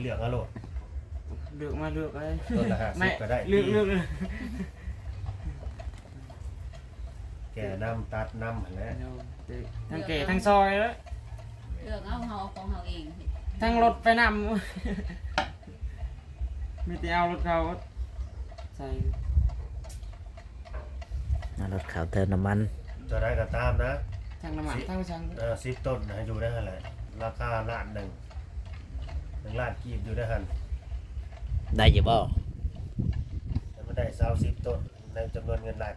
ເລືອກເອົາໂລດ ເລືອກມາເລືອກເລີຍ ຕົ້ນລະຫ້າສິບກໍໄດ້ ເລືອກ ເລືອກ ແກ່ນຳ ຕັດນຳຫັ້ນແຫຼະ ໂດຍ ແຕ່ທັງແກ່ທັງຊອຍແລ້ວ ເລືອກເອົາ ເຮົາເອົາຂອງເຮົາເອງ ທັງລົດໄປນຳ ມີແຕ່ເອົາລົດເຂົາໃສ່ ເອົາລົດເຂົາເຕີມນ້ຳມັນ ເທົ່າໃດກໍຕາມນະ ທັງນ້ຳມັນ ຊິ ທັງສັງ ເອີ ສິບຕົ້ນໃຫ້ຢູ່ໄດ້ຫັ້ນແຫຼະ ລາຄາລ້ານໜຶ່ງ ໜຶ່ງລ້ານກີບຢູ່ໄດ້ຫັ້ນ ໄດ້ຢູ່ບໍ່? ແຕ່ມັນໄດ້ຊາວສິບຕົ້ນ ໃນຈຳນວນເງິນລ້ານ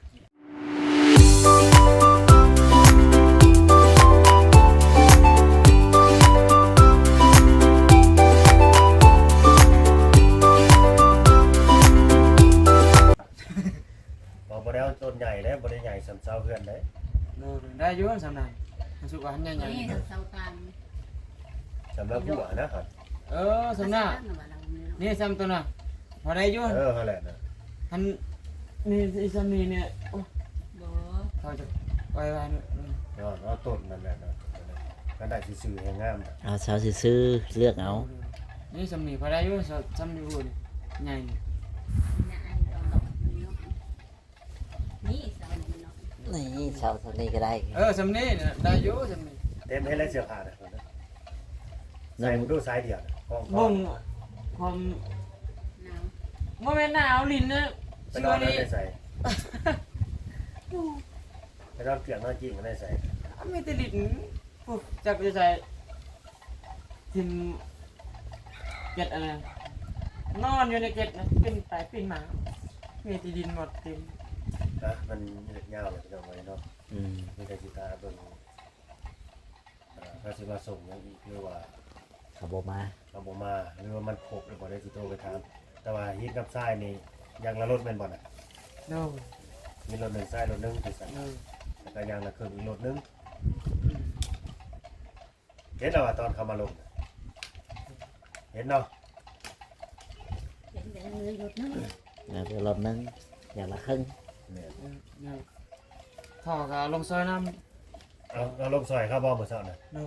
ບໍ່ ບໍ່ໄດ້ເອົາຕົ້ນໃຫຍ່ເດ້ ບໍ່ໄດ້ໃຫຍ່ສ່ຳເສົາເຮືອນເດ້ ໂດຍ ໄດ້ຢູ່ສ່ຳນັ້ນ ຮູ້ສຶກວ່າໃຫຍ່ໆ ນີ້ເສົາກາງ ສ່ຳລະຫົວນະ ເອີ ສ່ຳນັ້ນ ນີ້ສ່ຳໂຕນັ້ນ ພໍໄດ້ຢູ່ ເອີ ຫັ້ນແຫຼະນະ ຫັ້ນ ນີ້ ອີ່ສ່ຳນີ້ນີ້ ໂອ້ ບໍ່ ເຂົາຈະໄວ້ວ່ານີ້ ເນາະ ເນາະ ຕົ້ນນັ້ນແຫຼະເນາະ ຄັນໄດ້ຊື່ໆ ແຮງງາມ ເອົາເສົາຊື່ໆ ເລືອກເອົາ ນີ້ສ່ຳນີ້ພໍໄດ້ຢູ່ ສ່ຳຢູ່ພຸ້ນ ໃຫຍ່ ນີ້ເສົານີ້ເນາະ ນີ້ເສົາສ່ຳນີ້ກໍໄດ້ ເອີ ສ່ຳນີ້ນະ ໄດ້ຢູ່ສ່ຳນີ້ ເຕັມເຮັດແລ້ວເສື້ອຜ້ານະ ໃສ່ເບິ່ງດູສາຍດຽວນະ ຂອງ ເບິ່ງຄວາມໜາວ ບໍ່ແມ່ນໜາວ ລິນນະ ໄປນອນ ເສື້ອນີ້ ໄດ້ໃສ່ ໄປນອນກຽງນອນຈິ້ງໄດ້ໃສ່ ມີແຕ່ລິນ ໂອ້ ຈັກຢູ່ໃສ ຖິ້ມເກັດອັນນັ້ນ ນອນຢູ່ໃນເກັດນະ ປິ່ນໄປປິ່ນມາ ມີແຕ່ດິນໝົດເຕັມ ນະ ມັນຍາວເລີຍ ພີ່ນ້ອງເອີຍເນາະ ອືມ ມີແຕ່ຊິຖ້າເບິ່ງ ເອີ ເຂົາຊິມາສົ່ງຫຍັງອີກ ຫຼືວ່າເຂົາບໍ່ມາ ເຂົາບໍ່ມາ ຫຼືວ່າມັນຄົບແລ້ວບໍ່ ໄດ້ຊິໂທໄປຖາມ ແຕ່ວ່າຫີນກັບຊາຍນີ້ຢ່າງລະລົດແມ່ນບໍ່ນະ? ໂດຍ ມີລົດໜຶ່ງ ຊາຍລົດໜຶ່ງ ຄືກັນ ໂດຍ ແລ້ວກໍຢ່າງລະເຄິ່ງອີກລົດໜຶ່ງ ເຫັນແລ້ວວ່າຕອນເຂົາມາລົງ ເຫັນເນາະ ເຫັນແຕ່ເຮືອລົດໜຶ່ງ ເອີ ລົດໜຶ່ງ ຢ່າງລະເຄິ່ງ ແມ່ນ ເອີ ເອີ ທໍ່ກໍລົງຊ່ອຍນຳ ເອົາ ເອົາລົງຊ່ອຍເຂົາບໍ່ມື້ເຊົ້ານະ? ໂດຍ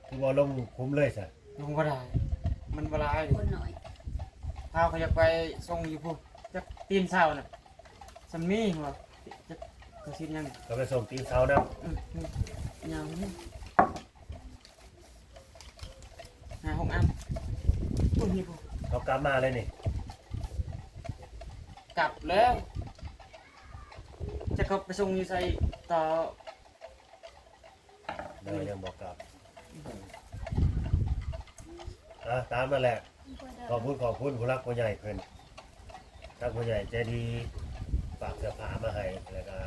ຄືບໍ່ລົງຄຸ້ມເລີຍຊະ? ລົງບໍ່ໄດ້ ມັນບໍ່ຫຼາຍ ຄົນໜ້ອຍ ເຮົາກໍຢາກໄປສົ່ງຢູ່ພຸ້ນ ຈັກຕີນເສົານະ ສ່ຳນີ້ຫວະ ຈັກກະຊິດຫຍັງ ກໍໄປສົ່ງຕີນເສົານຳ ອືມ ຍາວນີ້ ຫ້າຫົກອັນ ໂອ້ຍ ນີ້ບໍ່ ເຮົາກັບມາເລີຍນີ້ ກັບແລ້ວ ຈັກເຂົາໄປສົ່ງຢູ່ໃສຕໍ່ ໂດຍ ຍັງບໍ່ກັບ ອ່າ ຕາມນັ້ນແຫຼະ ຂອບຄຸນ ຂອບຄຸນຜູ້ຫຼັກຜູ້ໃຫຍ່ເພິ່ນ ທັງຜູ້ໃຫຍ່ໃຈດີ ຝາກເສື້ອຜ້າມາໃຫ້ ແລ້ວກະ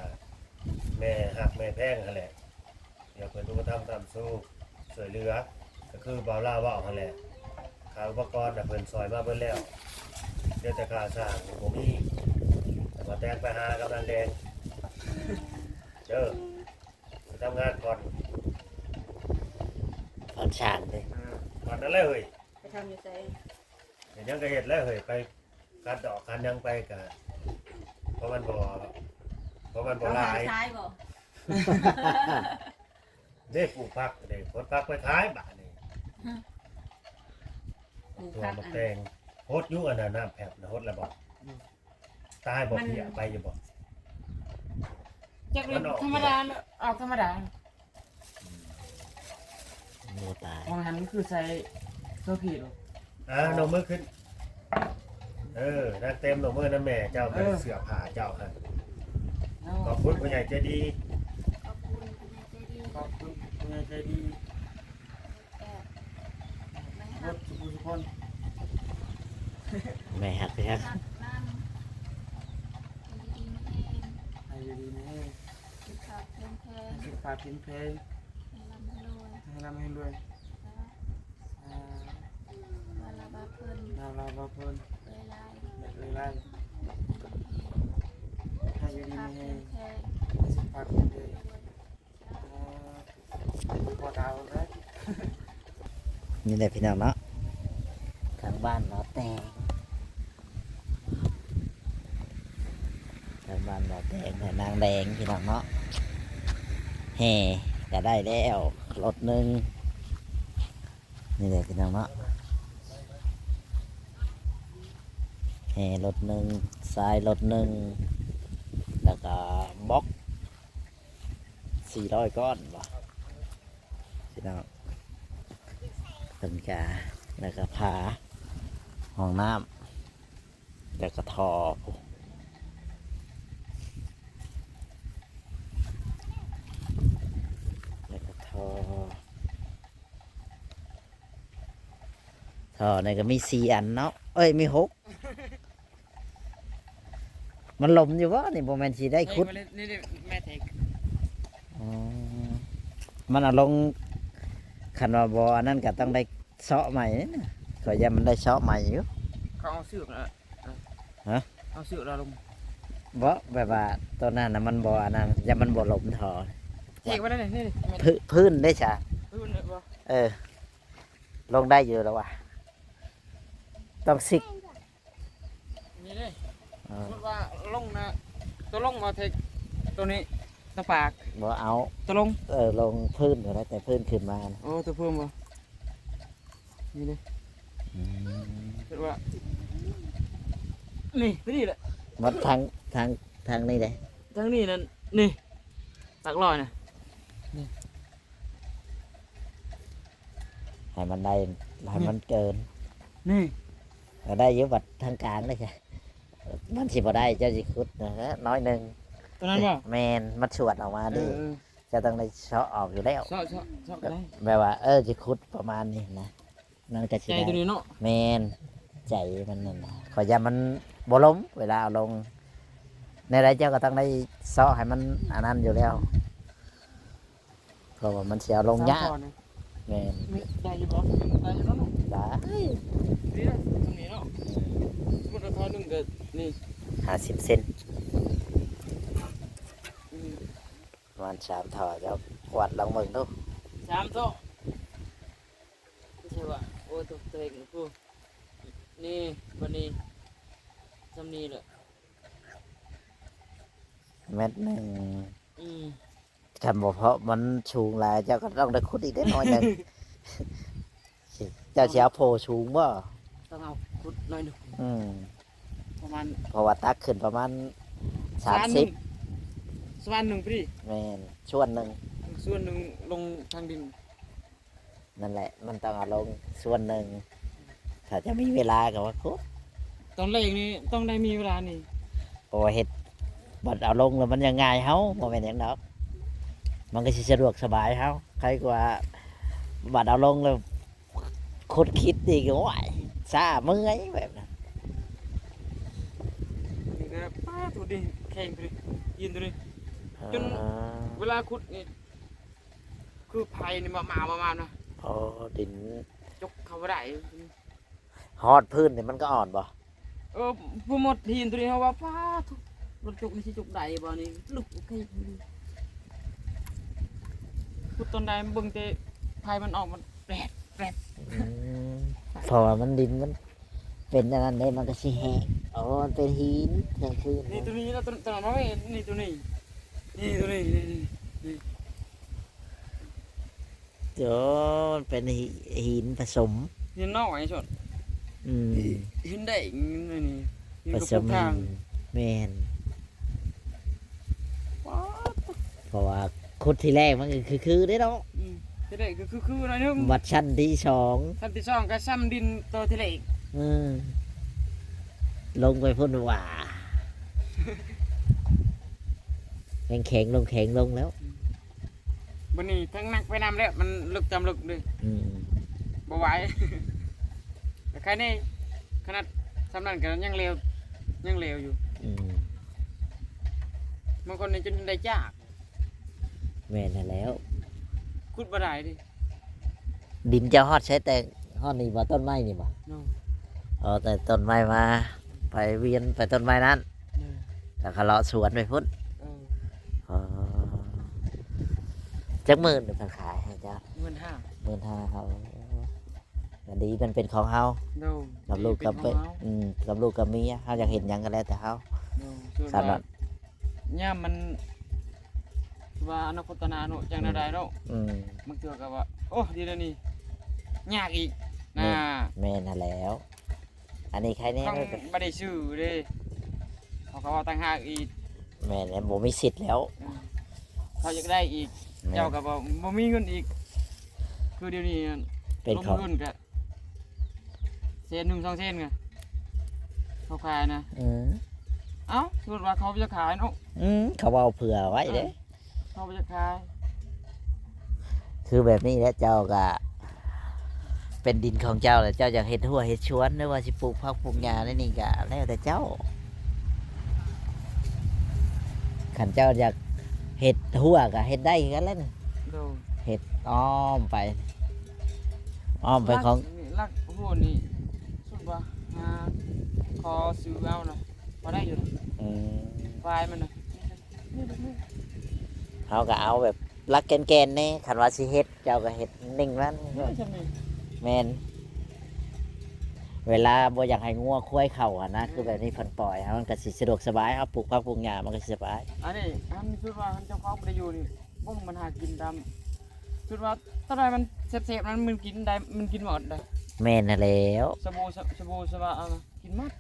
ແມ່ຮັກແມ່ແພງຫັ້ນແຫຼະ ທີ່ເພິ່ນອຸປະຖຳຄ້ຳຊູ ຊ່ວຍເຫຼືອ ກໍຄືບ່າວລາວເວົ້າຫັ້ນແຫຼະ ຄ່າອຸປະກອນນະເພິ່ນຊ່ອຍມາເບິດແລ້ວ ເຫຼືອແຕ່ຄ່າສ້າງບໍ່ມີ ບ່າວແຕງໄປຫາກຳນັນແດງເດີ ໄປທຳງານກ່ອນ ຜ່ອນສ້າງເດ້ ອືມ ກ່ອນນັ້ນແຫຼະເຮີ້ຍ ໄປທຳຢູ່ໃສ? ເຮັດຫຍັງກໍເຮັດແຫຼະເຮີ້ຍ ໄປ ຄັນດອກຄັນຫຍັງໄປກະ ເພາະມັນບໍ່ ເພາະມັນບໍ່ຫຼາຍ ເອົາຫາຊາຍບໍ່? ເດ້ ປູກຜັກເດ້ ຂົນຜັກໄປຂາຍບາດນີ້ ປູກຜັກ ຖົ່ວໝາກແຕງ ຫົດຢູ່ອັນນັ້ນ ນ້ຳແພັບນະ ຫົດແລ້ວບໍ່? ອືມ ຕາຍບໍ່? ມັນເພຍໄປຢູ່ບໍ່? ຈັກ ມັນອອກ ທຳມະດາ ອອກທຳມະດາ. ອືມ ບໍ່ຕາຍ ວ່າງຫັ້ນຄືໃສ່ໂຊພີດບໍ່? ອ່າ ນົບມືຂຶ້ນ ເອີ ນາງເຕັມ ນົບມືນຳແມ່ເຈົ້າ ເອີ ເສື້ອຜ້າເຈົ້າຫັ້ນ ເນາະ ຂອບຄຸນຜູ້ໃຫຍ່ໃຈດີ ຂອບຄຸນຜູ້ໃຫຍ່ໃຈດີ ຂອບຄຸນຜູ້ໃຫຍ່ໃຈດີ ແມ່ຮັກ ເບິດທຸກຜູ້ທຸກຄົນ ແມ່ຮັກ ແມ່ຮັກ ຮັກນຳ ຢູ່ດີມີແຮງ ໃຫ້ຢູ່ດີມີແຮງ ສຸຂະພາບເຂັ້ມແຂງ ໃຫ້ສຸຂະພາບເຂັ້ມແຂງ ໃຫ້ລ່ຳໃຫ້ລວຍ ໃຫ້ລ່ຳໃຫ້ລວຍ ສາທຸ ອ່າ ລາວລາວບ່າວເພິ່ນ ລາວລາວບ່າວເພິ່ນ ເອື້ອຍຫຼາຍ ເອື້ອຍຫຼາຍ ໃຫ້ຢູ່ດີມີແຮງ ໃຫ້ສຸຂະພາບເຂັ້ມແຂງ ໃຫ້ສຸຂະພາບເຂັ້ມແຂງ ນີ້ແຫຼະພີ່ນ້ອງເນາະ ທາງບ້ານບ່າວແຕງ ທາງບ້ານບ່າວແຕງ ແລະ ນາງແດງພີ່ນ້ອງເນາະ ແຫ່ກະໄດ້ແລ້ວລົດໜຶ່ງ ນີ້ແຫຼະພີ່ນ້ອງເນາະ ແຮ່ລົດໜຶ່ງ ຊາຍລົດໜຶ່ງ ແລ້ວກໍບລັອກສີ່ຮ້ອຍກ້ອນບໍ ພີ່ນ້ອງ. ເພິ່ນກະ ແລ້ວກະຝາຫ້ອງນ້ຳ ແລ້ວກະທໍ່ ແລ້ວກະທໍ່ ທໍ່ນີ້ກໍມີສີ່ອັນເນາະ ເອີຍ ມີຫົກ. ມັນຫຼົມຢູ່ບໍ່ນີ້? ບໍ່ແມ່ນຊິໄດ້ຂຸດ ນີ້ ນີ້ ແມ່ແທກ ອໍ ມັນເອົາລົງ ຄັນວ່າບໍ່ອັນນັ້ນກໍຕ້ອງໄດ້ເຊາະໃໝ່ນີ້ນະ ຂ້ອຍຢ້ານມັນໄດ້ເຊາະໃໝ່ຢູ່. ເຂົາເອົາເຊືອກ ຮະ? ເອົາເຊືອກລະລົງ ບໍ່ ແບບວ່າໂຕນັ້ນນະ ມັນບໍ່ອັນນັ້ນ ຢ້ານມັນບໍ່ຫຼົມທໍ່ ແທກໄວ້ແລ້ວນີ້ ນີ້ ພື້ນ ພື້ນເດ້ຊະ ພື້ນເດ້ບໍ່? ເອີ ລົງໄດ້ຢູ່ແລ້ວວ່າ ຕ້ອງຊິກ ນີ້ເດ້ ເອີ ສົມມຸດວ່າລົງນະ ຕົວລົງບໍ່ແທກ ຕົວນີ້ ຕົວປາກ ບໍ່ເອົາ ຕົວລົງ ເອີ ລົງພື້ນກໍໄດ້ ແຕ່ພື້ນຂຶ້ນມາ ໂອ້ ຕົວເພີ່ມບໍ່? ນີ້ເດ້ ອືມ ຄິດວ່າ ນີ້ ຕົວນີ້ແຫຼະ ໝົດທາງ ທາງ ທາງນີ້ເດ້ ທາງນີ້ນັ້ນ ນີ້ ຫຼັກຮ້ອຍນະ ນີ້ ໃຫ້ມັນໄດ້ ໃຫ້ມັນເກີນ ນີ້ ກໍໄດ້ຢູ່ ບັດທາງກາງເດ້ ມັນຊິບໍ່ໄດ້ ເຈົ້າຊິຂຸດນະ ນ້ອຍໜຶ່ງ ຕົວນັ້ນບໍ່? ແມ່ນ ມັນສວດອອກມາເດ້ ເອີ ເຈົ້າຕ້ອງໄດ້ເຊາະອອກຢູ່ແລ້ວ ເຊາະ ເຊາະ ເຊາະກໍໄດ້ ແບບວ່າ ເອີ ຊິຂຸດປະມານນີ້ນະ ມັນກໍຊິໄດ້ ໃຈຕົວນີ້ເນາະ ແມ່ນ ໃຈມັນນັ້ນນະ ຂ້ອຍຢ້ານມັນບໍ່ລົງ ເວລາເອົາລົງ ແນວໃດເຈົ້າກໍຕ້ອງໄດ້ເຊາະໃຫ້ມັນອັນນັ້ນຢູ່ແລ້ວ ເພາະວ່າມັນຊິເອົາລົງຍາກ ສາມທໍ່ນີ້ ແມ່ນ ນີ້ໄດ້ຢູ່ບໍ່? ໄດ້ຢູ່ເນາະ ໄດ້ ນີ້ນະ ຕົງນີ້ເນາະ ອືມ ສົມມຸດວ່າທໍ່ໜຶ່ງກໍນີ້ ຫ້າສິບເຊັນ ອືມ ປະມານສາມທໍ່ ເຈົ້າກວາດລອງເບິ່ງດູ ສາມທໍ່ ໃຊ່ວ່າ ໂອ້ ຕົກແຕກ ໂອ້ ນີ້ ບັດນີ້ ຊ່ຳນີ້ແຫຼະ ແມັດໜຶ່ງ ອືມ ຄັນບໍ່ເພາະມັນສູງຫຼາຍ ເຈົ້າກໍຕ້ອງໄດ້ຂຸດອີກເດ້ໜ້ອຍໜຶ່ງ ເຈົ້າຊິເອົາໂພສູງບໍ່? ຕ້ອງເອົາຂຸດໜ້ອຍໜຶ່ງ ອືມ ປະມານ ເພາະວ່າຕັກຂຶ້ນປະມານສາມສິບ ສະຫວ່ານໜຶ່ງ ສະຫວ່ານໜຶ່ງພໍດີ ແມ່ນ ສ່ວນໜຶ່ງ ສ່ວນໜຶ່ງລົງທາງດິນ ນັ້ນແຫຼະ ມັນຕ້ອງເອົາລົງສ່ວນໜຶ່ງ ຖ້າຈະມີເວລາກໍວ່າຂຸດ ຕອນແລກນີ້ຕ້ອງໄດ້ມີເວລານີ້ ເພາະວ່າເຮັດ ບັດເອົາລົງແລ້ວມັນຍັງງ່າຍເຮົາ ບໍ່ແມ່ນຫຍັງດອກ ມັນກໍຊິສະດວກສະບາຍເຮົາ ໃຄກວ່າບັດເອົາລົງແລ້ວຂຸດຄິດອີກ ໂອ້ຍ ຊ້າເມື່ອຍແບບນັ້ນ ນີ້ກໍປາໂທ້ ດິນແຂງໂທ້ ຫີນໂທ້ ຈົນ ອ່າ ເວລາຂຸດນີ້ ຄືໄພນີ້ມາ ມາ ມາ ມານະ ອໍ ດິນ ຈົກເຂົ້າບໍ່ໄດ້ ຮອດພື້ນນີ້ມັນກໍອ່ອນບໍ່? ເອີ ຜູ້ໝົດຫີນໂຕນີ້ເຮົາວ່າ ປາໂທ້ ລົດຈົກນີ້ຊິຈົກໄດ້ບໍ່ນີ້ ລຶກ ໂອເຄ ຂຸດຕອນໃດເບິ່ງແຕ່ໄພມັນອອກ ມັນແປດ ແປດ ອືມ ເພາະວ່າມັນດິນມັນ ເປັນອັນນັ້ນເດ້ ມັນກໍຊິແຫ້ງ ໂອ້ ມັນເປັນຫີນ ແຫ້ງຄືນ ນີ້ໂຕນີ້ລະ ໂຕນັ້ນບໍ່ແມ່ນ ນີ້ໂຕນີ້ ນີ້ໂຕນີ້ ນີ້ ນີ້ ໂອ້ ມັນເປັນຫີ ຫີນປະສົມ ຫີນນ້ອຍສຸດ ອືມ ຫີນແດງ ນີ້ ຫີນປະສົມ ແມ່ນ ປາດ ເພາະວ່າຂຸດທີແລກມັນກໍຄືໆເດ້ເນາະ ອືມ ທີແລກກໍຄືໆໜ້ອຍໜຶ່ງ ບັດຊັ້ນທີສອງ ຊັ້ນທີສອງກໍຊ່ຳດິນໂຕທີແລກ ເອີ ລົງໄປພຸ້ນຫວ່າ ແຂງໆລົງ ແຂງລົງແລ້ວ ອືມ ບັດນີ້ທັງໜັກໄປນຳແລ້ວ ມັນເລິກຈຳເລິກເດ້ ອືມ ບໍ່ໄຫວ ແຕ່ໃຄແນ່ ຂະໜາດຊ່ຳນັ້ນກໍຍັງເຫຼວ ຍັງເຫຼວຢູ່ ອືມ ບາງຄົນນີ້ຈົນໄດ້ຈາກ ແມ່ນຫັ້ນແລ້ວ ຂຸດບໍ່ໄດ້ເດ້ ດິນເຈົ້າຮອດໃສ ແຕ່ຮອດນີ້ບໍ່? ຕົ້ນໄມ້ນີ້ບໍ່? ໂດຍ ເອົາແຕ່ຕົ້ນໄມ້ມາ ໄປວຽນໄປຕົ້ນໄມ້ນັ້ນ ໂດຍ ແລ້ວກໍເລາະສວນໄປພຸ້ນ ເອີ ອໍ ຈັກໝື່ນເພິ່ນຂາຍໃຫ້ເຈົ້າ? ໝື່ນຫ້າ ໝື່ນຫ້າ ເອົາ ກໍດີ ມັນເປັນຂອງເຮົາ ໂດຍ ກັບລູກກັບເມຍ ອືມ ກັບລູກກັບເມຍ ເຮົາຢາກເຫັນຫຍັງກໍແລ້ວແຕ່ເຮົາ ໂດຍ ສຳລັບ ຍາມມັນ ວ່າອະນຸໂຄສະນາເນາະ ຈັ່ງແນວໃດເນາະ ອືມ ບາງເທື່ອກໍວ່າ ໂອ້ ດີແລ້ວນີ້ ຍາກອີກນະ ແມ່ນ ແມ່ນຫັ້ນແລ້ວ ອັນນີ້ໃຄແນ່ ຄັນບໍ່ໄດ້ຊື້ເດ້ ເຂົາກໍເວົ້າຕ່າງຫາກອີກ. ແມ່ນແລ້ວ ບໍ່ມີສິດແລ້ວ ເອີ ເຂົາຢາກໄດ້ອີກ ແມ່ນ ເຈົ້າກໍບໍ່ ບໍ່ມີເງິນອີກ. ຄືດຽວນີ້ເປັນ ລົງທຶນກໍແສນໜຶ່ງ ສອງແສນ ກໍເຂົາຂາຍນະ. ອືມ ເອົ້າ ສົມມຸດວ່າເຂົາຢາກຂາຍເນາະ. ອືມ ເຂົາເວົ້າເຜື່ອໄວ້ເດ້. ເອີ ເຮົາບໍ່ຢາກຂາຍ. ຄືແບບນີ້ແຫຼະ ເຈົ້າກະເປັນດິນຂອງເຈົ້າແລ້ວ ເຈົ້າຢາກເຮັດຮົ້ວເຮັດສວນ ຫຼືວ່າຊິປູກຜັກປູກຫຍ້າໃນນີ້ກະແລ້ວແຕ່ເຈົ້າ. ຄັນເຈົ້າຢາກເຮັດຮົ້ວກະເຮັດໄດ້ຄືກັນແຫຼະນີ້. ໂດຍ ເຮັດອ້ອມໄປ ອ້ອມໄປຂອງ ຫຼັກ ຫຼັກຮົ້ວນີ້ ສົມມຸດວ່າຫາ ຂໍຊື້ເອົານະ ພໍໄດ້ຢູ່ນະ. ອືມ ປາຍມັນນະ ເຮົາກໍເອົາແບບຫຼັກແກ່ນໆແດ່ ຄັນວ່າຊິເຮັດ ເຈົ້າກໍເຮັດໜຶ່ງນັ້ນ. ເອີ ຊ່ຳນີ້ ແມ່ນ ເວລາບໍ່ຢາກໃຫ້ງົວຄວາຍເຂົ້າຫັ້ນນະ ອືມ ຄືແບບນີ້ເພິ່ນປ່ອຍ ມັນກໍຊິສະດວກສະບາຍ ເຮົາປູກຜັກປູກຫຍ້າມັນກໍຊິສະບາຍ. ອັນນີ້ ຄັນສົມມຸດວ່າ ຄັນເຈົ້າຂອງບໍ່ໄດ້ຢູ່ນີ້ ບໍ່ ມັນຫາກິນຕາມ ສົມມຸດວ່າ ຕອນໃດມັນແຊບໆນັ້ນ ມັນກິນໄດ້ ມັນກິນໝົດໄດ໋. ແມ່ນຫັ້ນແຫຼ້ວ ສະບູ ສະ ສະບູ ສະບາ ເອົາມາ ກິນໝົດ.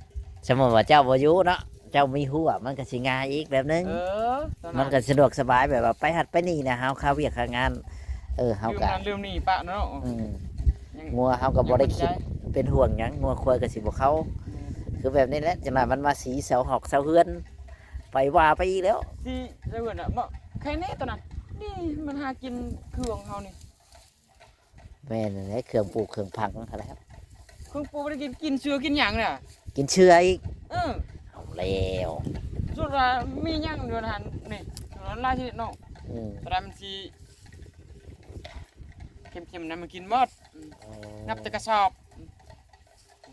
ສົມມຸດວ່າເຈົ້າບໍ່ຢູ່ເນາະ ເຈົ້າມີຮົ້ວ ມັນກໍຊິງ່າຍອີກແບບໜຶ່ງ. ເອີ ມັນກໍສະດວກສະບາຍ ແບບວ່າໄປຫັ້ນໄປນີ້ນະ ເຮົາຄາວຽກຄາງານ ເອີ ເຮົາກໍລືມນັ້ນລືມນີ້ປະເນາະ. ອືມ ຍັງ ງົວເຮົາກໍບໍ່ໄດ້ຄິດ ຍັງບໍ່ໄດ້ເປັນຫ່ວງຫຍັງ ງົວຄວາຍກໍຊິບໍ່ເຂົ້າ. ແມ່ນ ຄືແບບນີ້ແຫຼະ ຈັກໜ້ອຍມັນມາສີເສົາຫອກເສົາເຮືອນ ໄປວ່າໄປອີກແລ້ວ ສີເສົາເຮືອນນະ. ບໍ່ ໃຄແນ່ຕອນນັ້ນ ນີ້ມັນຫາກິນຄືຂອງເຮົານີ້. ແມ່ນແຫຼະ ເຄື່ອງປູກເຄື່ອງຝັງຫັ້ນແຫຼະ ເຄື່ອງປູກບໍ່ໄດ້ກິນ ກິນເຊື້ອກິນຫຍັງນະ ກິນເຊື້ອອີກ. ເອີ ເອົາແລ້ວ ສົມມຸດວ່າມີຫຍັງຢູ່ຫັ້ນນີ້ ສ່ວນຫຼາຍຊະນິດເນາະ. ອືມ ຕົວໃດມັນຊິເຄັມໆນະ ມັນກິນໝົດ. ອືມ ອໍ ນັບແຕ່ກະສອບ. ອືມ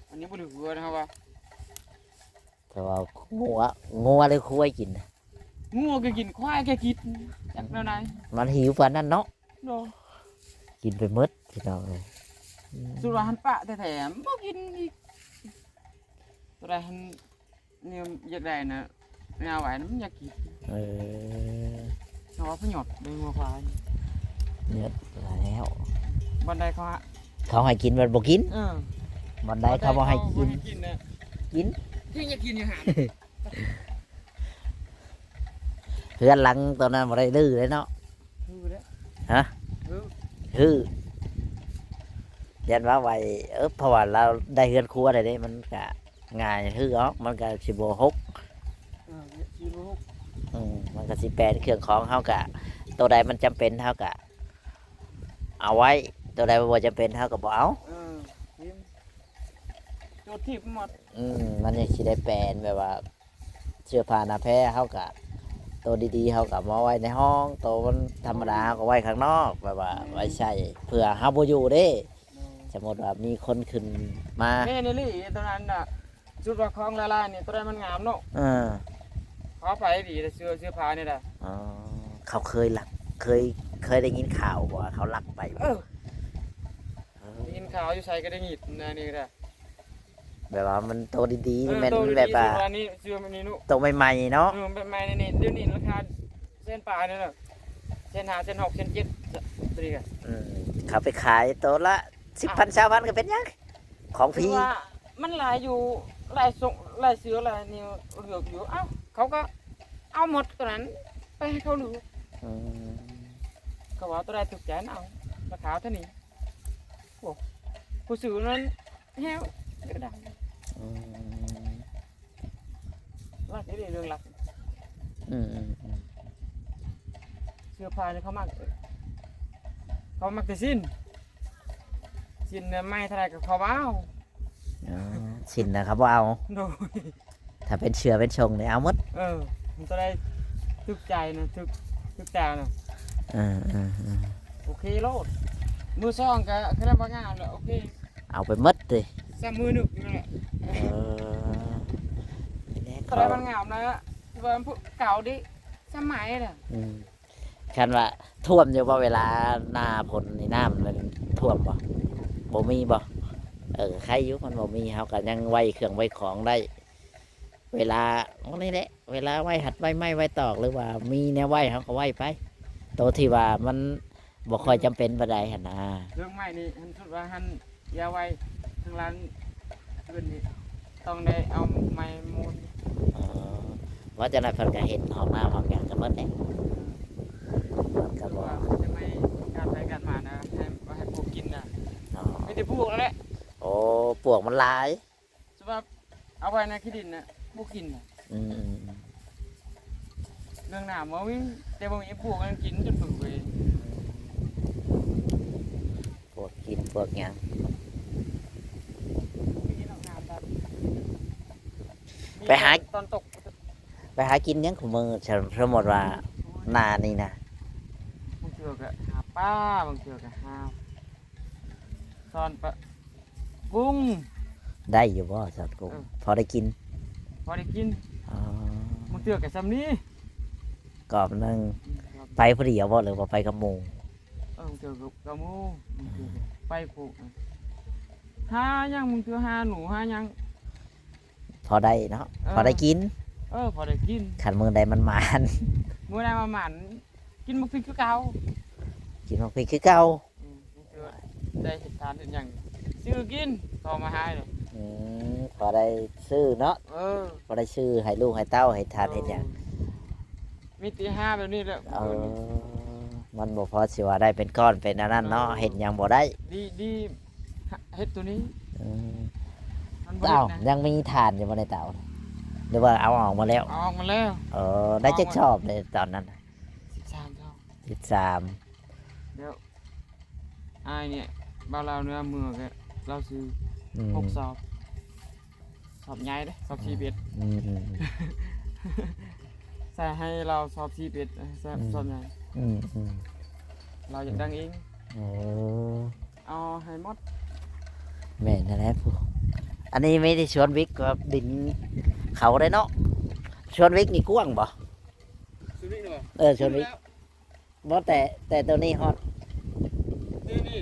ອັນນີ້ບໍ່ໄດ້ເຫືອນະ ເຮົາວ່າ ແຕ່ວ່າງົວ ງົວຫຼືຄວາຍກິນ? ງົວກໍກິນ ຄວາຍກໍກິນ ຈັກແນວໃດ ມັນຫິວປານນັ້ນເນາະ. ໂດຍ ກິນໄປໝົດພີ່ນ້ອງເອີຍ. ອືມ ສຸດວ່າຫັ້ນປະແທ້ໆ ບໍ່ກິນອີກ ຕົວໃດຫັ້ນແນວຢາກໄດ້ນະ ແນວໄວ້ນະ ມັນຢາກກິນ. ເອີ ເພາະວ່າພະຫຍອດໃນງົວຄວາຍ ເໜືອດຫຼາຍແລ້ວ ບ່ອນໃດເຂົາ ເຂົາໃຫ້ກິນມັນບໍ່ກິນ. ເອີ ບ່ອນໃດເຂົາບໍ່ໃຫ້ກິນ ກິນ ກິນ ຍັງຢາກກິນຢູ່ຫັ້ນ. ເຮືອນຫຼັງຕອນນັ້ນບໍ່ໄດ້ຮື້ເດ້ເນາະ. ຮື້ແລ້ວ ຮະ? ຮື້ ຮື້ ຢ້ານວ່າໄວ້ ເອີ ເພາະວ່າລາວໄດ້ເຮືອນຄົວແລ້ວເດ້ ມັນກະງ່າຍ ຮື້ອອກ ມັນກະຊິບໍ່ຫົກ. ເອີ ຊິບໍ່ຫົກ. ອືມ ມັນກະຊິແປນເຄື່ອງຂອງເຮົາກະ ໂຕໃດມັນຈຳເປັນເຮົາກະເອົາໄວ້ ໂຕໃດບໍ່ຈຳເປັນເຮົາກະບໍ່ເອົາ. ເອີ ຖິ້ມ ໂຈດຖິ້ມໝົດ. ອືມ ມັນຍັງຊິໄດ້ແປນແບບວ່າ ເສື້ອຜ້າໜ້າແພເຮົາກະ ໂຕດີໆເຮົາກະມາໄວ້ໃນຫ້ອງ ໂຕມັນທຳມະດາເຮົາກະໄວ້ຂ້າງນອກ ແບບວ່າ ແມ່ນ ໄວ້ໃຊ້ເພື່ອເຮົາບໍ່ຢູ່ເດ້. ແມ່ນ ສົມມຸດວ່າມີຄົນຂຶ້ນມາ. ແມ່ນອີ່ຫຼີ ຕອນນັ້ນນະ ຊຸດວ່າຂອງຫຼາຍໆນີ້ ໂຕໃດມັນງາມເນາະ. ເອີ ເຂົາໄປດີເດ້ ເສື້ອ ເສື້ອຜ້ານີ້ນະ. ອໍ ເຂົາເຄີຍລັກ ເຄີຍ ເຄີຍໄດ້ຍິນຂ່າວບໍ່ວ່າເຂົາລັກໄປ? ເອີ ເອີ ໄດ້ຍິນຂ່າວຢູ່ໃສກະໄດ້ຍິນ ອັນນີ້ກະໄດ້. ແບບວ່າມັນໂຕດີໆ ເອີ ແມ່ນ ໂຕດີໆ ແບບວ່າ ໂຕນີ້ ເສື້ອແບບນີ້ເນາະ ໂຕໃໝ່ໆເນາະ. ເອີ ແບບໃໝ່ນີ້ ດຽວນີ້ລາຄາແສນປາຍນີ້ແຫຼະ ແສນຫ້າ ແສນຫົກ ແສນເຈັດ ໂຕນີ້ກະ. ອືມ ເຂົາໄປຂາຍໂຕລະສິບພັນ ຊາວພັນກະເປັນຫຍັງ ຂອງຟຣີ. ຄືວ່າມັນຫຼາຍຢູ່ ຫຼາຍຊົງ ຫຼາຍເສື້ອ ຫຼາຍແນວເລືອກຢູ່. ເອົ້າ ເຂົາກະເອົາໝົດໂຕນັ້ນໄປໃຫ້ເຂົາເລືອກ. ອືມ ເຂົາວ່າໂຕໃດຖືກໃຈນັ້ນເອົາ ລາຄາເທົ່ານີ້. ໂອ້ ຜູ້ຊື້ນັ້ນ ແຮວ ເລືອກໄດ້. ອືມ ລັກອີ່ຫຼີ ເລື່ອງລັກ. ອືມໆໆ ເສື້ອຜ້ານີ້ເຂົາມັກ ເຂົາມັກແຕ່ສິ້ນ ສິ້ນໃໝ່ເທົ່າໃດກະເຂົາບໍ່ເອົາ. ອໍ ສິ້ນນະເຂົາບໍ່ເອົາ. ໂດຍ ຖ້າເປັນເສື້ອເປັນຊົງນີ້ເອົາໝົດ. ເອີ ມັນໂຕໃດຖືກໃຈນະ ຖືກ ຖືກຕານະ. ເອີໆໆ ໂອເຄໂລດ ມືສອງກະ ຄະແນນວ່າງາມແລ້ວ ໂອເຄ ເອົາໄປໝົດຕິ ສ່ຳມືໜຶ່ງນີ້ແຫຼະ. ເອີ ນີ້ແຫຼະ ໂຕໃດມັນງາມນະ ວ່າເກົ່າເດ້ ສະໄໝນະ. ອືມ ຄັນວ່າຖ້ວມຢູ່ບໍ່ ເວລາໜ້າຝົນນີ້ ນ້ຳມັນຖ້ວມບໍ່? ບໍ່ມີບໍ່? ເອີ ໄຄຢູ່ ມັນບໍ່ມີ ເຮົາກະຍັງໄວ້ເຄື່ອງໄວ້ຂອງໄດ້. ເວລາ ໂອ້ ນີ້ແຫຼະ ເວລາໄວ້ຫັດໄວ້ໄມ້ໄວ້ຕອກ ຫຼືວ່າມີແນວໄວ້ ເຮົາກະໄວ້ໄປ ໂຕທີ່ວ່າມັນບໍ່ຄ່ອຍຈຳເປັນປານໃດຫັ້ນນະ. ເລື່ອງໄມ້ນີ້ ຫັ້ນສຸດວ່າຫັ້ນ ຢ່າໄວ້ທາງຫຼັງເຮືອນນີ້. ຕ້ອງໄດ້ເອົາໄມ້ມູນ. ອໍ ວ່າຈັ່ງໃດເພິ່ນກໍເຮັດຫ້ອງນ້ຳຫ້ອງຫຍັງກໍໝົດເດ້. ເພິ່ນກໍບອກວ່າຈະໄມ້ການໄປການມານະ ໃຫ້ ໃຫ້ພວກກິນນະ. ອໍ ມີແຕ່ພວກນັ້ນແຫຼະ. ໂອ້ ປວກມັນຫຼາຍ. ສະບັບເອົາໄວ້ໃນຂີ້ດິນນະ ບໍ່ກິນນະ. ອືມ ເລື່ອງນ້ຳບໍ່ມີ ແຕ່ບໍ່ມີພວກມັນກິນຈົນເບິ່ງເວີຍ. ພວກກິນພວກຫຍັງ ໄປຫາ ຕອນຕົກ ໄປຫາກິນຫຍັງຄູ່ມື້ ສົມ ສົມມຸດວ່າໜ້ານີ້ນະ? ບາງເທື່ອກໍຫາປາ ບາງເທື່ອກໍຫາ ຊ້ອນປະກຸງ. ໄດ້ຢູ່ບໍ່ຊ້ອນກຸງ? ເອີ ພໍໄດ້ກິນ? ພໍໄດ້ກິນ. ອໍ ບາງເທື່ອກໍຊ່ຳນີ້ ກອບໜຶ່ງ. ອືມ ໄປຜູ້ດຽວບໍ່ ຫຼືວ່າໄປກັບໝູ່? ເອີ ບາງເທື່ອກໍກັບໝູ່ ບາງເທື່ອກໍໄປຜູ້ ຫາຫຍັງ ບາງເທື່ອຫາໜູຫາຫຍັງ. ພໍໄດ້ເນາະ. ເອີ ພໍໄດ້ກິນ. ເອີ ພໍໄດ້ກິນ ຄັນມື້ໃດມັນໝານ. ມື້ໃດມັນໝານ ກິນໝາກພິກຄືເກົ່າ ກິນໝາກພິກຄືເກົ່າ. ອືມ ໄດ້ເຮັດທານເຮັດຫຍັງ ຊື້ກິນ ເຂົ້າມາໃຫ້. ອືມ ພໍໄດ້ຊື້ເນາະ. ເອີ ພໍໄດ້ຊື້ໃຫ້ລູກໃຫ້ເຕົ້າ ເຮັດທານເຮັດຫຍັງ. ມີແຕ່ຫາແບບນີ້ແຫຼະ. ເອີ ມັນບໍ່ພໍຊິວ່າໄດ້ເປັນກ້ອນເປັນອັນນັ້ນເນາະ. ເອີ ເຮັດຫຍັງບໍ່ໄດ້. ດີ ດີ ເຮັດໂຕນີ້. ອືມ ມັນບໍ່ ອ້າວ ຍັງມີຖ່ານຢູ່ບໍ່ໃນເຕົາ ຫຼືວ່າເອົາອອກໝົດແລ້ວ? ເອົາອອກໝົດແລ້ວ. ເອີ ໄດ້ຈັກຊອບໃນຕອນນັ້ນ? ສິບສາມຊອບ. ສິບສາມ. ແລ້ວອ້າຍນີ້ ບ່າວລາວເໜືອເມືອກໍລາວຊື້ ອືມ ຫົກຊອບ. ຊອບໃຫຍ່ເດ້ ຊອບສີ່ສິບເອັດ. ອືມ ອືມ ໃສ່ໃຫ້ລາວຊອບສີ່ສິບເອັດ ຊອບ ອືມ ຊອບໃຫຍ່. ອືມ ອືມ ລາວຢາກດັງເອງ. ໂອ້ ເອົາໃຫ້ໝົດ. ແມ່ນຫັ້ນແຫຼະຜູ້ ອັນນີ້ມີແຕ່ສວນວິກກັບດິນເຂົາໄດ໋ເນາະ. ສວນວິກນີ້ກວ້າງບໍ່? ສວນວິກນີ້ບໍ່? ເອີ ສວນວິກ. ບໍ່ ແຕ່ ແຕ່ໂຕນີ້ຮອດ ນີ້ ນີ້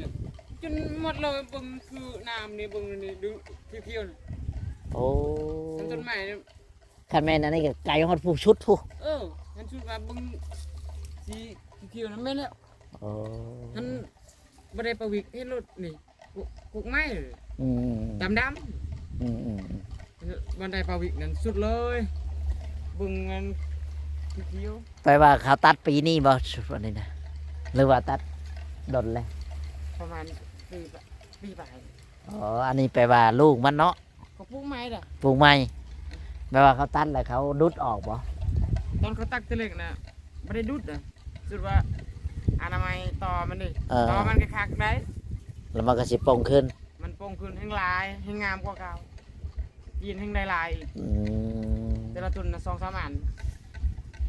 ຈົນໝົດເລີຍ. ເບິ່ງຄືນ້ຳນີ້ ເບິ່ງນີ້ ດູຂຽວໆນະ. ໂອ້ ຄັນຕົ້ນໄມ້ ຄັນແມ່ນອັນນີ້ກໍໄກຮອດຜູ້ສຸດຜູ້. ເອີ ຄັນສຸດວ່າເບິ່ງສີຂຽວໆນະ ແມ່ນແລ້ວ. ໂອ້ ຄັນບໍ່ໄດ້ປາວິກເຮັດໂລດນີ້. ກົກ ກົກໄມ້ ອືມ ດຳໆ. ອືມ ອືມ ອືມ ມັນໄດ້ປາວິກນັ້ນສຸດເລີຍ. ເບິ່ງມັນຂຽວໆ. ແປວ່າເຂົາຕັດປີນີ້ບໍ່ ອັນນີ້ນະ ຫຼືວ່າຕັດດົນແລ້ວ? ປະມານປີປະ ປີປາຍ. ອໍ ອັນນີ້ແປວ່າລູກມັນເນາະ. ເຂົາປູກໃໝ່ເດ້ ປູກໃໝ່. ແປວ່າເຂົາຕັດແລ້ວເຂົາດຸດອອກບໍ່? ຕອນເຂົາຕັດແຕ່ເລັກນະ ບໍ່ໄດ້ດຸດນະ ສຸດວ່າອະນາໄມຕໍ່ມັນເດ້. ເອີ ຕໍ່ມັນກໍຄັກໄດ໋ ແລ້ວມັນກໍຊິປົ່ງຂຶ້ນ. ມັນປົ່ງຂຶ້ນແຮງຫຼາຍ ແຮງງາມກວ່າເກົ່າ. ກິນແຮງໄດ້ຫຼາຍອີກ. ອືມ ແຕ່ລະຕົ້ນນະ ສອງສາມອັນ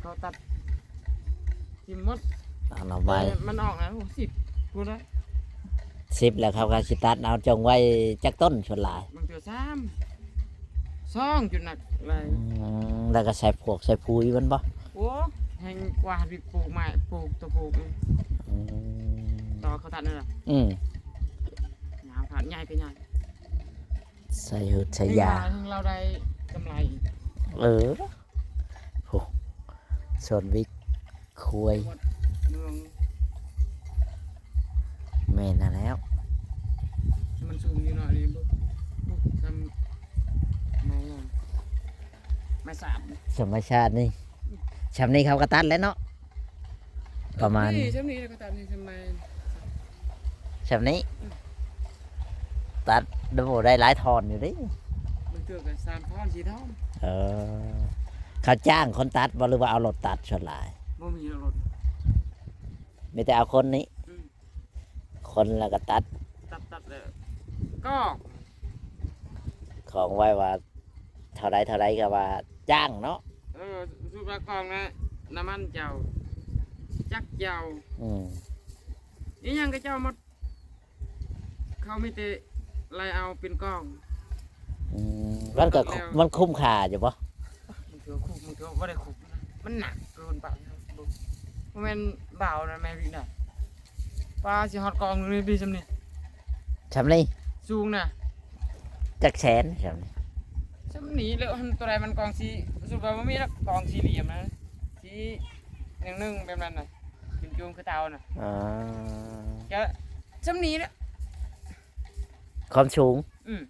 ເຂົາຕັດ ຖິ້ມໝົດ. ອະນາໄມ ແຕ່ມັນອອກນະ ໂອ້ ສິບພຸ້ນນະ. ສິບ ແລ້ວເຂົາກໍຊິຕັດເອົາຈົ່ງໄວ້ຈັກຕົ້ນສ່ວນຫຼາຍ? ບາງເທື່ອສາມ ສອງ ຈຸດໜັກຫຼາຍ. ອືມ ແລ້ວກໍໃສ່ພວກໃສ່ປຸຍມັນບໍ່? ໂອ້ ແຮງກວ່າ ຫັນໄປປູກໄມ້ ປູກຕົວປູກ. ອືມ ຕໍ່ເຂົາຕັດນັ້ນນະ. ອືມ ຍາວຂາດ ໃຫຍ່ກໍໃຫຍ່. ໃສ່ຫືດໃສ່ຢາ ເຮົງລາວໄດ້ກຳໄລ. ເອີ ໂຫ ສວນວິກ ຄວາຍ ເມືອງ ແມ່ນຫັ້ນແລ້ວ. ມັນສູງຢູ່ເນາະ ນີ້ບໍ່ ບໍ່ສ່ຳໄມ້ຫຍັງ ໄມ້ສາບ ສຳໄມ້ຊາດນີ້. ຊ່ຳນີ້ເຂົາກໍຕັດແລ້ວເນາະ. ປະມານນີ້ ຊ່ຳນີ້ແລ້ວກໍຕັດນີ້ ຊ່ຳໄມ້ ຊ່ຳນີ້. ອືມ ຕັດ ໂອ້ ໄດ້ຫຼາຍທ່ອນຢູ່ເດ້. ບາງເທື່ອກໍສາມທ່ອນ ສີ່ທ່ອນ. ເອີ ເຂົາຈ້າງຄົນຕັດບໍ່ ຫຼືວ່າເອົາລົດຕັດສ່ວນຫຼາຍ? ບໍ່ມີລົດ ມີແຕ່ເອົາຄົນນີ້. ອືມ ຄົນແລ້ວກໍຕັດ ຕັດ ຕັດແລ້ວກໍຂອງໄວ້ວ່າ ເທົ່າໃດເທົ່າໃດກໍວ່າຈ້າງເນາະ. ເອີ ສູດວ່າກອງນະ ນ້ຳມັນເຈົ້າ ຈັກເຈົ້າ. ອືມ ອີຫຍັງກໍເຈົ້າໝົດ ເຂົາມີແຕ່ໄລ່ເອົາເປັນກອງ. ອືມ ມັນກໍ ແລ້ວ ມັນຄຸ້ມຄ່າຢູ່ບໍ່? ບາງເທື່ອຄຸ້ມ ບາງເທື່ອບໍ່ໄດ້ຄຸ້ມນະ ມັນໜັກເກີນໄປ. ບໍ່ແມ່ນເບົານະ ແມ່ນວິນະ. ປາຊິຮອດກອງໜຶ່ງນີ້ ປີຊ່ຳນີ້ ຊ່ຳນີ້ ສູງນະ ຈັກແສນຊ່ຳນີ້ ຊ່ຳນີ້ແລ້ວ. ຫັ້ນ ໂຕໃດມັນກອງສີ່ ສົມມຸດວ່າບໍ່ມີດອກ ກອງສີ່ຫຼ່ຽມນະ ສີ່ໜຶ່ງໜຶ່ງ ແບບນັ້ນນະ ຈຸ້ມໆ ຄືເຕົານະ. ອໍ ກະຊ່ຳນີ້ແຫຼະ ຄວາມສູງ. ອືມ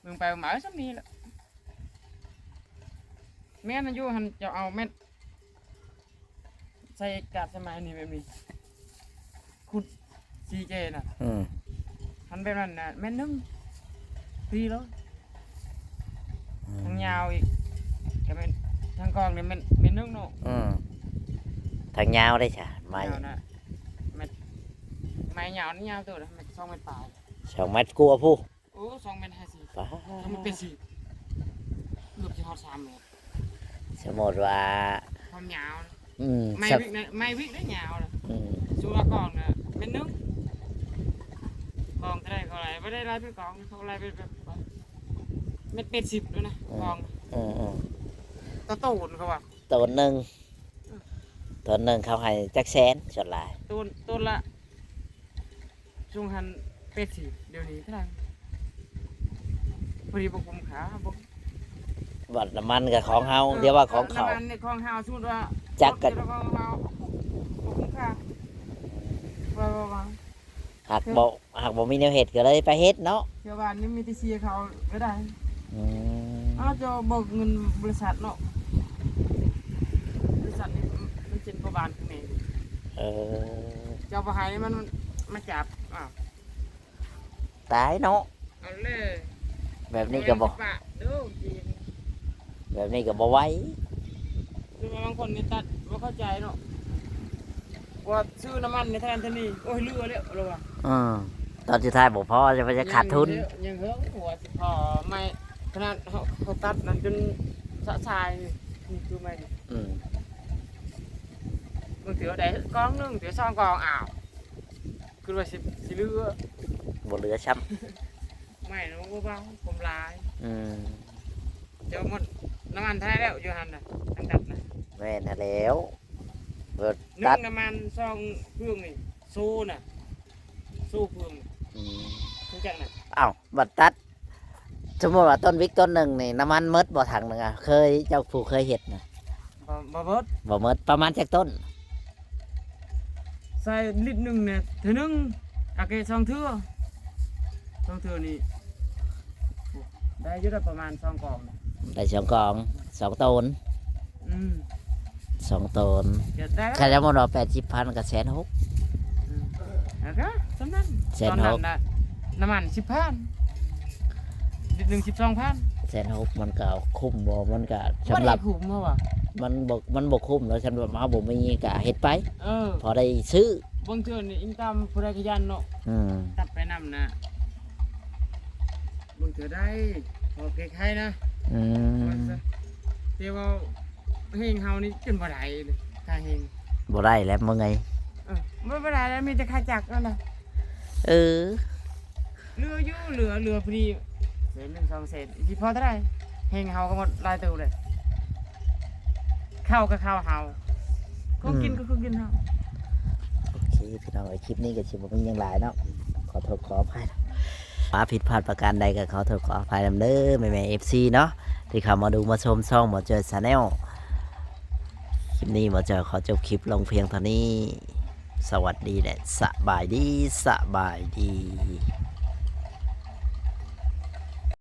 ເບິ່ງໄປເບິ່ງມາ ເອີ ສ່ຳນີ້ແຫຼະ. ແມ່ນຢູ່ຫັ້ນ ເຈົ້າເອົາແມ່ນໃສ່ກາດໃສ່ໄມ້ນີ້ແບບນີ້ ຂຸດສີ່ເຈນະ ອືມ ຫັ້ນແບບນັ້ນນະ ແມ່ນໜຶ່ງ ຕີເລີຍ. ອືມ ທາງຍາວອີກ ກໍແມ່ນ ທາງກອງນີ້ແມ່ນ ແມ່ນໜຶ່ງເນາະ. ອືມ ທາງຍາວໄດ້ຊະ ໄມ້ ຍາວນະ ແມ່ນ ໄມ້ຍາວນີ້ຍາວເຕີບນະ ແມ່ນສອງແມັດປາຍ ສອງແມັດກວ່າພຸ້ນ. ໂອ້ ສອງແມັດຫ້າສິບ ປາດ ສອງແມັດແປດສິບ ເກືອບຊິຮອດສາມແມັດ. ສົມມຸດວ່າ ຄວາມຍາວນະ ອືມ ໄມ້ວິກນະ ໄມ້ວິກໄດ້ຍາວນະ ອືມ ສົມມຸດວ່າກອງນະ ແມ່ນໜຶ່ງ ກອງເທົ່າໃດເຂົາໄລ່ ບໍ່ໄດ້ໄລ່ເປັນກອງ ເຂົາໄລ່ເປັນແບບ ແມັດແປດສິບໂລດນະ ອືມ ກອງ ອືມໆ ຕໍ່ໂຕນເຂົາວ່າ ໂຕນໜຶ່ງ ອືມ ໂຕນໜຶ່ງເຂົາໃຫ້ຈັກແສນ ສ່ວນຫຼາຍ ໂຕນ ໂຕນລະ ຊ່ວງຫັ້ນແປດສິບ ດຽວນີ້ເທົ່າໃດ? ພໍດີບໍ່ຄຸ້ມຄ່າ ບໍ່ ບັດນ້ຳມັນກໍຂອງເຮົາ ເອີ ດຽວວ່າຂອງເຂົາ ນ້ຳມັນນີ້ຂອງເຮົາ ສົມມຸດວ່າ ຈັກກໍ ລົດກໍຂອງເຮົາ ບໍ່ຄຸ້ມຄ່າ ວ່າ ວ່າ ວ່າ ຫາກບໍ່ ຫາກບໍ່ມີແນວເຮັດກໍເລີຍໄປເຮັດເນາະ ແຖວບ້ານນີ້ມີແຕ່ເສຍເຂົາກໍໄດ້. ອືມ ເອົາ ເຈົ້າເບີກເງິນບໍລິສັດເນາະ ບໍລິສັດນີ້ມັນເປັນພໍ່ບ້ານຂ້າງໃນ. ເອີ ເຈົ້າບໍ່ໃຫ້ມັນມາຈັບ ອ້າວ ຕາຍເນາະ ເອົາແລ້ວ ແບບນີ້ກໍບໍ່ ເອົາແລ້ວຊິປະເດີ້ ແບບນີ້ກໍບໍ່ໄຫວ. ຄືວ່າບາງຄົນນີ້ຕັດບໍ່ເຂົ້າໃຈເນາະ ວ່າຊື້ນ້ຳມັນໃນທະນາຄານນີ້ ໂອ້ຍ ເຫຼືອແລ້ວ ລາວວ່າ ອືມ ຕອນສຸດທ້າຍບໍ່ພໍ ຈະໄປ ຈະຂາດທຶນ ຍັງເຫີງ ຍັງເຫີງ ວ່າຊິພໍໄມ້ ຂະໜາດເຂົາ ເຂົາຕັດນັ້ນຈົນສະສາຍນີ້ ນີ້ຄືໄມ້ນີ້ ອືມ ບາງເທື່ອໄດ້ກອງໜຶ່ງ ເທື່ອສອງກອງ ອ້າວ ຄືວ່າຊິ ຊິເຫຼືອ ບໍ່ເຫຼືອຊ້ຳ ໄມ້ນະ ບໍ່ເບົາ ຄວາມຫຼາຍ ອືມ ເຈົ້າໝົດນ້ຳມັນເທົ່າໃດແລ້ວຢູ່ຫັ້ນນະ ທາງຕັດນະ? ແມ່ນຫັ້ນແລ້ວ ລົດຕັດ ໜຶ່ງນ້ຳມັນ ສອງເຄື່ອງນີ້ ໂຊນະ ໂຊເຄື່ອງ ອືມ ຮູ້ຈັກນະ? ອ້າວ ບັດຕັດ ສົມມຸດວ່າຕົ້ນວິກຕົ້ນໜຶ່ງນີ້ ນ້ຳມັນໝົດບໍ່ຖັງໜຶ່ງອະ? ເຄີຍ ເຈົ້າຜູ້ເຄີຍເຮັດນະ? ບໍ່ ບໍ່ໝົດ ບໍ່ໝົດ ປະມານຈັກຕົ້ນ? ໃສ່ລິດໜຶ່ງນີ້ ເທື່ອໜຶ່ງ ອາເກສອງເທື່ອ ສອງເທື່ອນີ້ ໂອ້ ໄດ້ຢູ່ດອກປະມານສອງກອງ ໄດ້ສອງກອງ ສອງໂຕນ ອືມ ສອງໂຕນ ກໍໄດ້ ຄັນສົມມຸດວ່າແປດສິບພັນກໍແສນຫົກ ອືມ ແລ້ວກໍສ່ຳນັ້ນ ແສນຫົກ ຕອນນັ້ນນະ ນ້ຳມັນສິບພັນ ລິດໜຶ່ງສິບສອງພັນ ແສນຫົກ ມັນກໍຄຸ້ມບໍ່? ມັນກໍ ບໍ່ ສຳລັບ ໄດ້ຄຸ້ມເຮົາວ່າ ມັນບໍ່ ມັນບໍ່ຄຸ້ມເນາະ ສຳລັບເຮົາບໍ່ມີກໍເຮັດໄປ ເອີ ພໍໄດ້ຊື້ ບາງເທື່ອນີ້ອີງຕາມຜູ້ໃດຂະຫຍັນເນາະ ອືມ ຕັດໄປນຳນະ ບາງເທື່ອໄດ້ ພໍແກ້ໄຂນະ ອືມ ແຕ່ວ່າແຮງເຮົານີ້ຈົນບໍ່ໄດ້ເລີຍ ຄ່າແຮງ ບໍ່ໄດ້ແລ້ວ ເມື່ອຍ ເອີ ບໍ່ ບໍ່ໄດ້ແລ້ວ ມີແຕ່ຄ່າຈັກນັ້ນນະ ເອີ ເຫຼືອຢູ່ ເຫຼືອ ເຫຼືອພໍດີແສນໜຶ່ງ ສອງແສນ ຊິພໍເທົ່າໃດ? ແຮງເຮົາກໍໝົດຫຼາຍເຕີບເລີຍ ເຂົ້າກໍເຂົ້າເຮົາ ຂອງກິນ ອືມ ກໍຂອງກິນເຮົາ. ໂອເຄ ພີ່ນ້ອງເອີຍ ຄລິບນີ້ກໍຊິບໍ່ມີຫຍັງຫຼາຍເນາະ ຂໍໂທດຂໍອະໄພ ວ່າຜິດພາດປະການໃດກໍຂໍໂທດຂໍອະໄພນຳເດີ ແມ່ໆ ເອັຟຊີ ເນາະ ທີ່ເຂົ້າມາດູມາຊົມຊ່ອງໝໍເຈີ Channel. ຄລິບນີ້ໝໍເຈີຂໍຈົບຄລິບລົງພຽງເທົ່ານີ້. ສະຫວັດດີ ແລະ ສະບາຍດີ ສະບາຍດີ.